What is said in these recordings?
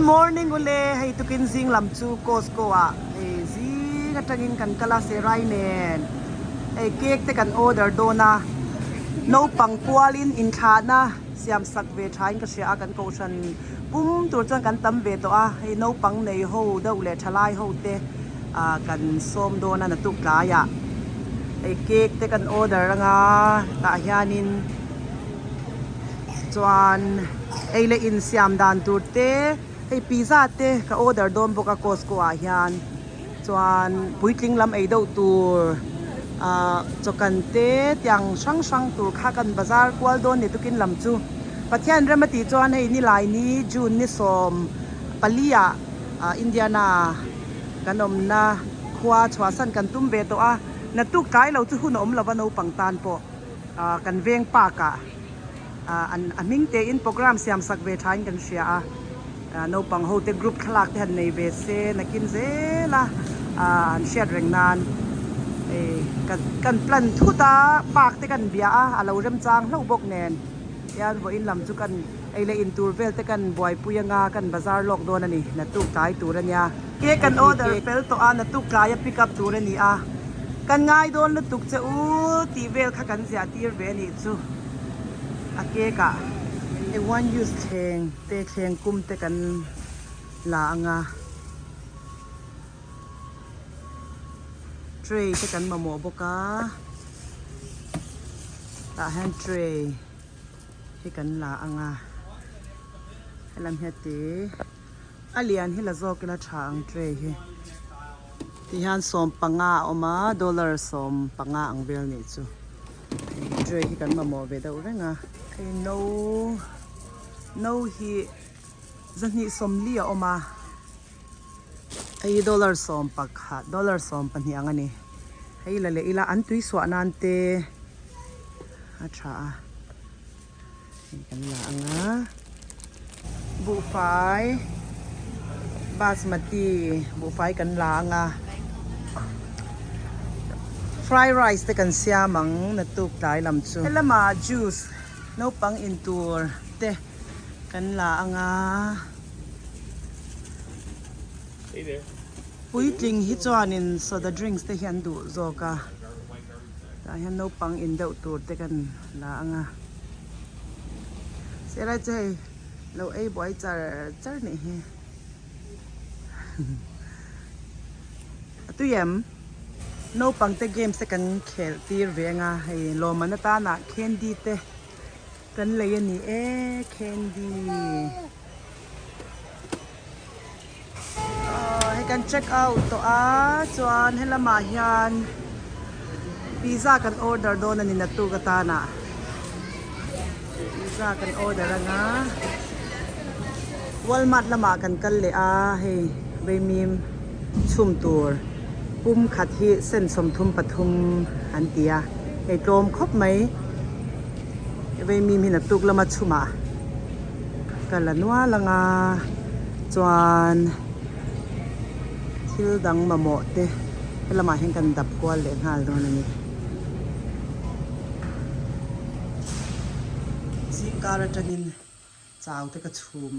Morning ule, hei tukin zing lam chu Costco ah hei zing atangin kan kal a Serai nen hei cake te kan order dawn a, naupang kualin inthlahna siam sak ve thain ka hria a, kan kohhran pum tur chuan kan tam ve tawh a, hei naupang nei ho deuh leh thalai ho te ah kan sawm dawn a naktuk tlaiah hei cake te kan order anga tah hianin. Chuan ei leh in siam dan tur te hei pizza te ka order dawn bawk a Costco ah hian chuan puitling lam ei deuh tur ah chawkan te tiang hrang hrang tur kha kan bazar kual dawn ni tukin lam chu Pathian rem a tih chuan hei nilaini June ni 14 ah ah Indiana kan awmna khua chhuahsan kan tum ve tawh a naktuk tlai lo chu hun a awm lova naupang tan pawh. Ah kan veng park ah ah an a hming te in program siam sak ve thain kan hria a ah naupang ho te group thlalak te han nei ve se nakin zel a ah an hriat reng nan hei kan kan plan thut a park te kan bia a a lo remchang hlauh bawk nen hian vawiin lam chu kan ei leh in tur vel te kan buaipui anga kan bazar lawk dawn a ni naktuk tlai tur a nia. Cake kan order fel tawh a naktuk tlaia pick up tur a ni a kan ngai dawn lutuk che u tih vel kha kan ziah tir ve a nih chu a cake ah hei one use thleng te thleng kum te kan la anga tray te kan mamawh bawk a tah hian tray hi kan la anga helam hi a ti. A lian hi la zawk ila tha ang tray hi tihian 15 a awm a dollar 15 ang vel nih chu tray hi kan mamawh ve deuh reng a hei no no hi 240 a awm a hei hi dollar 11 dollar 12 ang a ni hei la leh ila an tui suah nan te a tha a. Hei kan la ang a, buhfai basmati buhfai kan la ang a, fried rice te kan siam ang naktuk tlai lam chu. Helamah juice naupang in tur te kan la ang a, puitling hi chuanin soda drinks te hi an duh zawk a. Tah hian naupang in deuh tur te kan la ang a, sir lai chu hei lo ei buai char char nih hi a tui em naupang te games te kan khelh tir ve ang a hei lawmman atana candy te kan lei a ni e candy. Hei kan check out tawh a chuan helamah hian pizza kan order dawn a ni naktuk atana pizza kan order anga Walmart lamah kan kal leh a hei vaimim chhum tur pum khat hi sen 33 an ti a hei tlawm khawp mai vaimim hi naktuk lama chhumah. Ka la nual anga chuan thil dang mamawh te helamah hian kan dap kual leh nghal dawn a ni. Zingkar atangin chau te ka chhum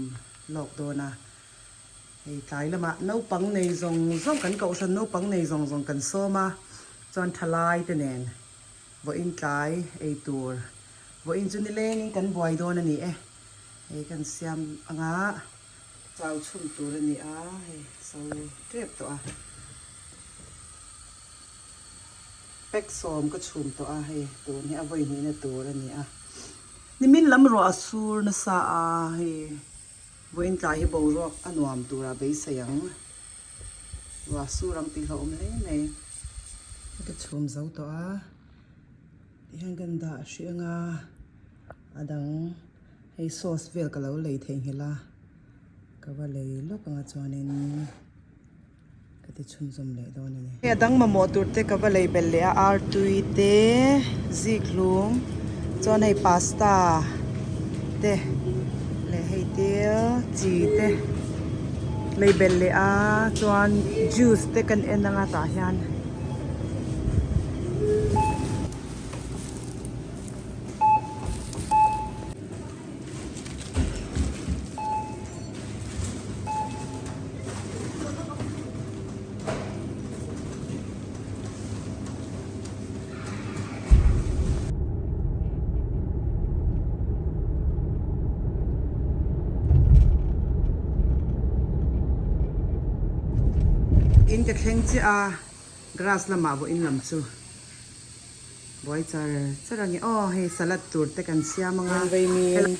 lawk dawn a, hei tlai lamah naupang nei zawng zawng kan kohhran naupang nei zawng zawng kan sawm a, chuan thalai te nen vawiin tlai ei tur. Vawiin chu nilengin kan buai dawn a ni e. Hei kan siam anga chau chhun tur a ni a, hei so tep tawh a. Pack 10 ka chhum tawh a, hei tun hi a vawi hnihna tur a ni a. Nimin lam ruah a sur nasa a, hei vawiin tlai hi boruak a nuam tura beisei ang. Ruah sur ang tih hlauhawm hle mai. Ka chhum zo tawh a. Tihian kan dah hrih anga a dang hei sauce vel ka lo lei theihnghilh a ka va lei lawk anga chuanin ka ti chhunzawm leh dawn a ni. Hei a dang mamawh tur te ka va lei belh leh a artui te zikhlum chuan hei pasta te leh hei te chi te lei belh leh a chuan juice te kan en anga tah hian. In ka thleng chiah a, grass lamah vawiin lam chu buai char char a ni. Aw hei salad tur te kan siam ang a. Veimin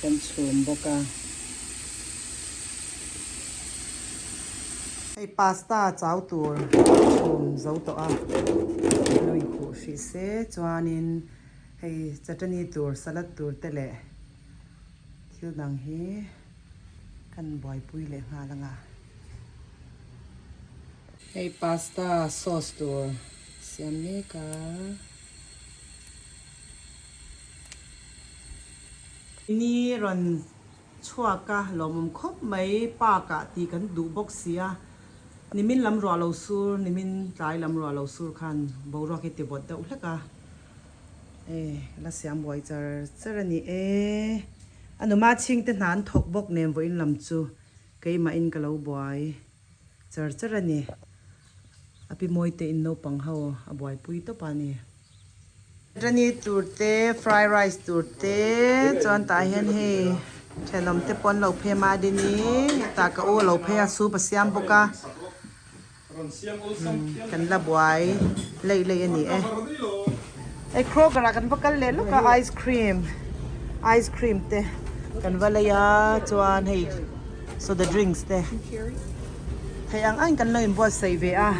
kan chhum bawk a. Hei pasta chau tur chhum zo tawh a, lo inkhuh hrih se chuanin hei chutney tur salad tur te leh thil dang hi kan buaipui leh nghal ang a. Hei pasta sauce tur siam mek a. Ni rawn chhuak a lawmawm khawp mai park ah tih kan duh bawk si a nimin lam ruah lo sur nimin tlai lam ruah lo sur khan boruak hi ti vawt deuh hlek a e la siam buai char char a ni e a numa chhingte hna an thawk bawk nen vawiin lam chu keimah in ka lo buai char char a ni a pi mawi te in naupang ho a buaipui tawp a ni. Chutney tur te, fry rice tur te chuan tah hian hei thenawm te pawh an lo phei a Madini hetah ka u a lo phei a soup a siam bawk a kan la buai leih leih a ni e. Hei Kroger ah kan va kal leh lawk a ice cream ice cream te kan va lei a chuan hei soda drinks te theih ang ang kan lo inbuatsaih ve a.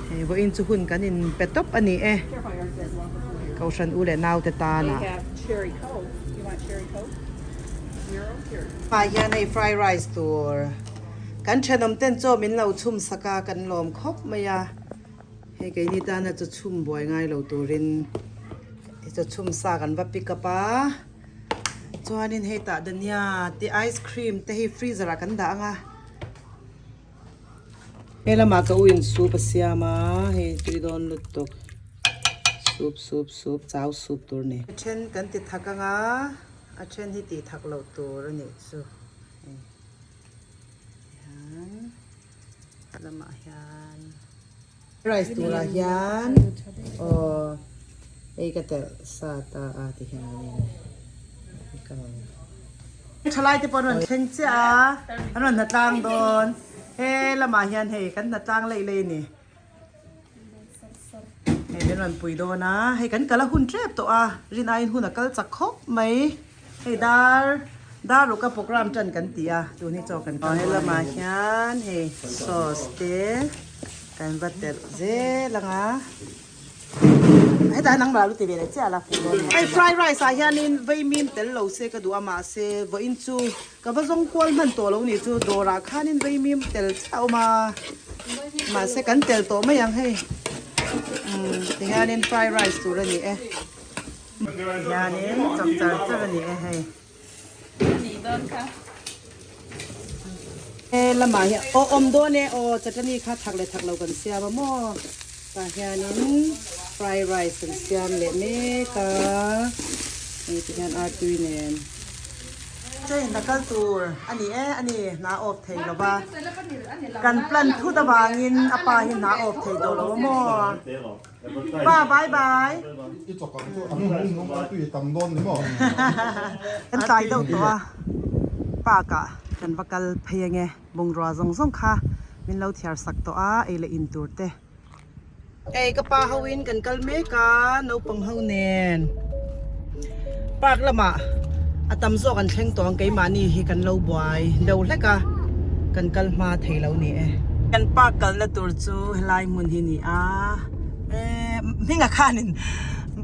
Hei vawiin chu hun kan in pe tawp a ni e. Kohhran u leh naute tana. Hmai hian hei fry rice tur kan thenawm ten chaw min lo chhum sak a kan lawm khawp mai a. Hei keini tana chaw chhum buai ngai lo turin chaw chhum sa kan va pick up a. Chuanin hei tah dania te ice cream te hei freezer ah kan dah ang a. He lamah ka u in soup a siam a hei tui dawn lutuk soup soup soup chau soup tur ni. A then kan ti thak anga a then hi tih thak loh tur a nih chu hei hian lamah hian rice turah hian aw hei ka telh sa ta a ti hian ka rawn Thalai te pawh an rawn thleng chiah a, an rawn hnatlang dawn. He lamah hian hei kan hnatlang leih leih a ni. Hei min rawn pui dawn a, hei kan kal a hun tep tawh a, rin aiin hun a kal chak khawp mai. Hei dar dar ruk a program tan kan ti a, tun hi chaw kan kal he lamah hian hei sauce te kan va telh zel ang a. Hetah hian nangmah lo ti ve leh chiah la. Hei fried rice ah hianin vaimim tel lo se ka duh a mahse vawiin chu ka va zawng kual hman tawh lo nih chu dawrah khanin vaimim tel chiah a awm a mahse kan tel tawh mai ang hei umm tihianin fried rice tur a ni e tihianin chawp char char a ni e hei. He lamah hian aw awm dawn e aw chutney kha thak leh thak lo kan siam a maw tah hianin fry rice kan siam leh mek a hei ti hian artui nen chain a kal tur a ni e a ni hna off thei lo va kan plan thut avangin a pa hi hna off thei tawh lo a maw. Pa bye bye. I chawk ang chu a hnung hnung a tui tam dawn ni maw? Kan tlai deuh tawh a park ah kan va kal phei ange bungrua zawng zawng kha min lo thiar sak tawh a ei leh in tur te. Ei ka pa ho in kan kal mek a naupang ho nen park lamah a tam zawk an thleng tawh ang keimahni hi kan lo buai deuh hlek a kan kal hma thei lo ni e. Kan park kalna tur chu helai hmun hi ni a eh hmingah khanin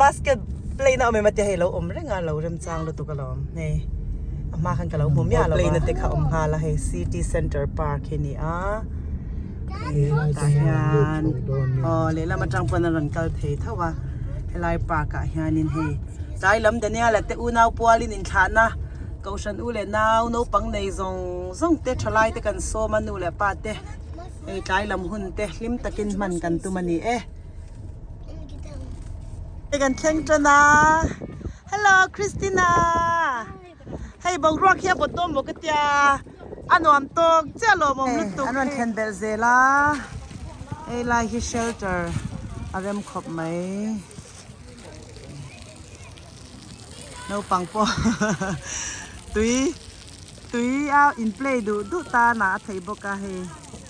basket play na awm em a tia hei lo awm reng a lo remchang lutuk alawm hei a hma khan ka lo hmu miah lo a play na te kha awm nghal a hei city center park hi ni a hei tah hian aw lehlam atang pawn a rawn kal thei tho a helai park ah hianin hei tlai lam Daniel-a te unau pualin inthlahna Kohhran u leh nau naupang nei zawng zawng te thalai te kan sawm a nu leh pa te hei tlai lam hun te hlim takin hman kan tum a ni e. Hei kan thleng tan a hello Christina hei boruak hi a bawt dawn maw ka tia a nuam tawk chiah lawmawm lutuk an rawn thlen belh zel a hei lai hi shelter a rem khawp mai. Naupang pawh tui tui a in play duh duh tan ah a theih bawk a hei.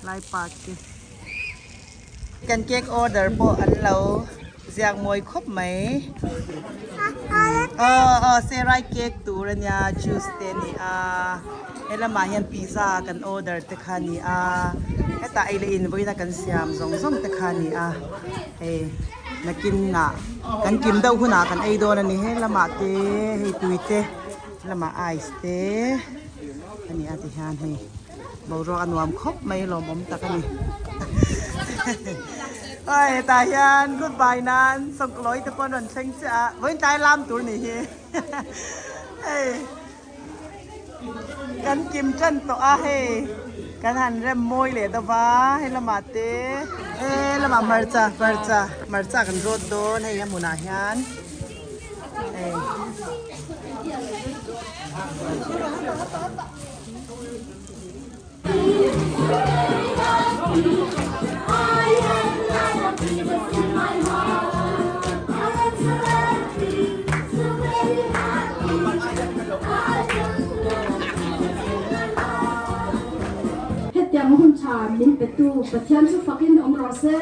Lai park hi. Kan cake order pawh an lo ziak mawi khawp mai. Aw aw serai cake tur a nia juice te a ni a helamah hian pizza kan order te kha a ni a hetah ei leh in vawiin a kan siam zawng zawng te kha a ni a hei nakin ah kan kim deuh hunah kan ei dawn a ni helamah te hei tui te helamah ice te a ni a tihian hei. Boruak a nuam khawp mai lawmawm tak a ni. Oi hetah hian goodbye nan sawngkawi te pawh an rawn thleng chiah a, vawiin tlai lam tur ni hi. Hei kan kim tan tawh a hei kan han rem mawi leh deuh va hei lamah te e lamah hmarcha hmarcha hmarcha kan rawt dawn hei a hmunah hian hei. Hetiang hun tha min petu Pathian chu fakin awm rawh se.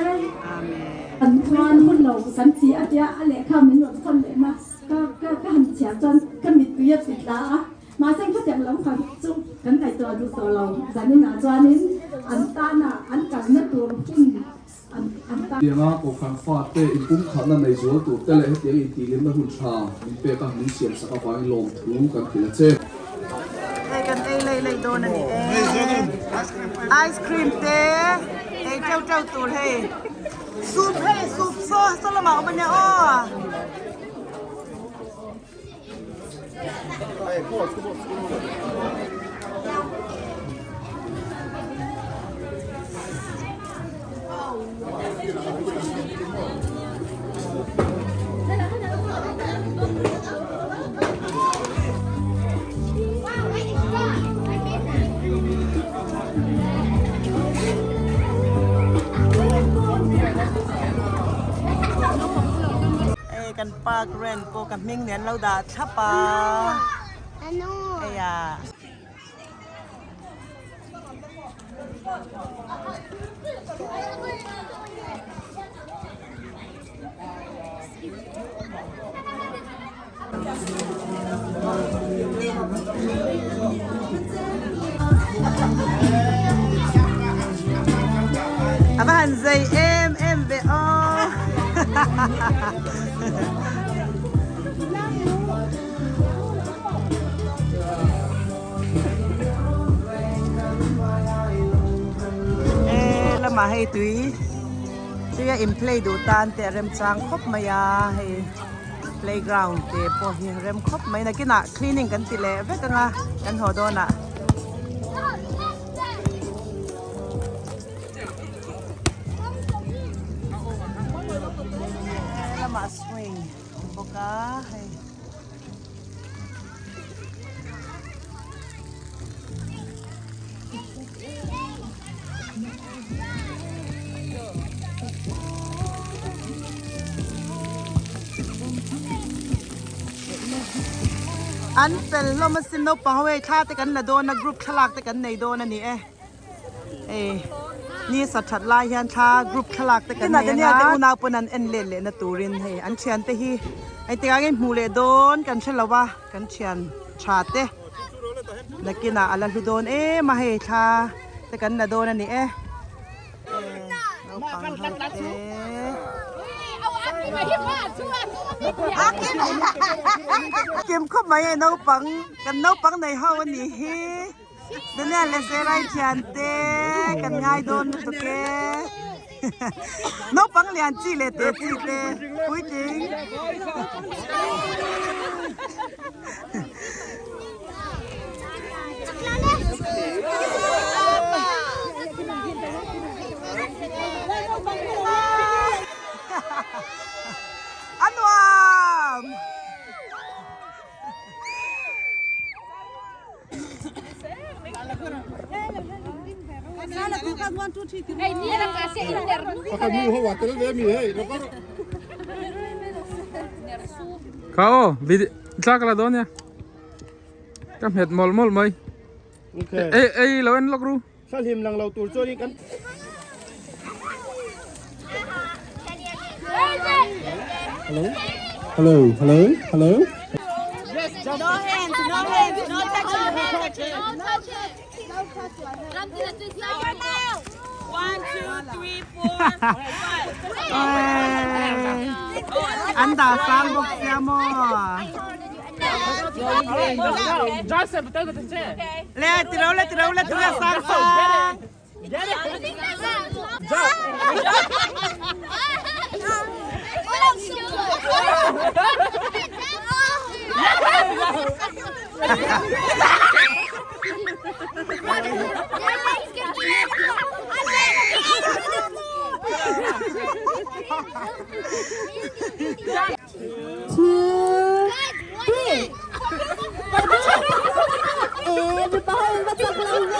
Kan chuan hun lo kan chi a tia a lehkha min rawn thawn leh ma ka ka ka han chhiar chuan ka mittui a titla a. Mahse khatiang lam kha chu kan ngaihtuah duh tawh lo. Zaninah chuanin an tana an kalna tur hun an an tan. Tianga Kohhran fate inpumkhatna nei zual tur te leh hetiang intihhlimna hun tha min pek a, min siam sak avangin lawmthu kan hrilh a che. Hei kan ei lei lei dawn a ni e. Ice cream te ei teuh teuh tur hei. Soup hei soup saw saw lamah a awm a nia aw. Park rent pawh ka hming nen lo dah thlap a hei ah. A va han zei em em ve aw. E lamah hei tui tui a in play duh tan te a remchang khawp mai a hei playground te pawh hi rem khawp mai nakinah cleaning kan ti leh vek ang a kan haw dawnah. Lamah swing awm bawk a hei. An fel hlawm asin naupang ho hei thla te kan la dawn a group thlalak te kan nei dawn a ni e hei ni sa that lai hian thla group thlalak te kan nei anga te unau pawn an en let leh na turin hei an thian te hi engtik ah nge hmuh leh dawn kan hre lo a kan thian tha te. Nakinah a la hlu dawn em a hei thla te kan la dawn a ni e. Naupang ho te. Kim khawp mai hei naupang kan naupang nei ho a nih hi. Daniel leh Zerai thian te kan ngai dawn lutuk e. Naupang lian chi leh teh chi te puitling. A nuam! Kha aw video thla ka la dawn nia ka hmet mawlh mawlh mai ei ei lo en lawk ru. Thla hlim lang lo tur chuanin kan. Hello hello hello hello. An dah sang bawk sia maw. Le ti lo le ti lo le ti lo sang sang. Two, three. Eh, mipa ho in va chak lo ve.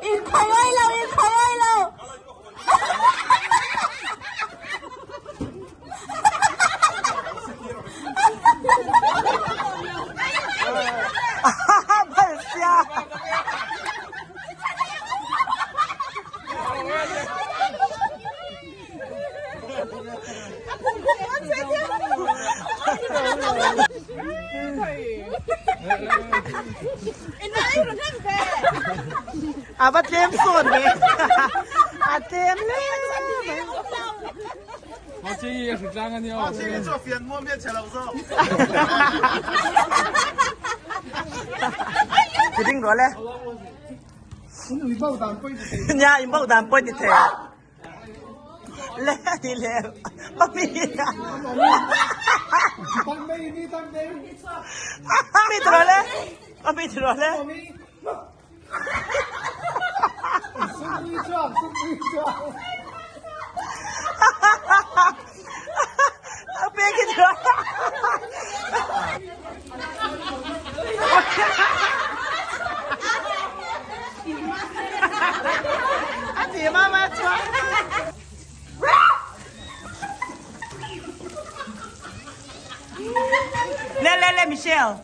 In khawi lo, in khawi lo. A va tlem sawn ve. A tlem hle mai. Ti ding rawh le. Nia in bauh dan pawh ti thei. Le ti le mami. Mami ti rawh le. Mami ti rawh le. Le le le Michelle.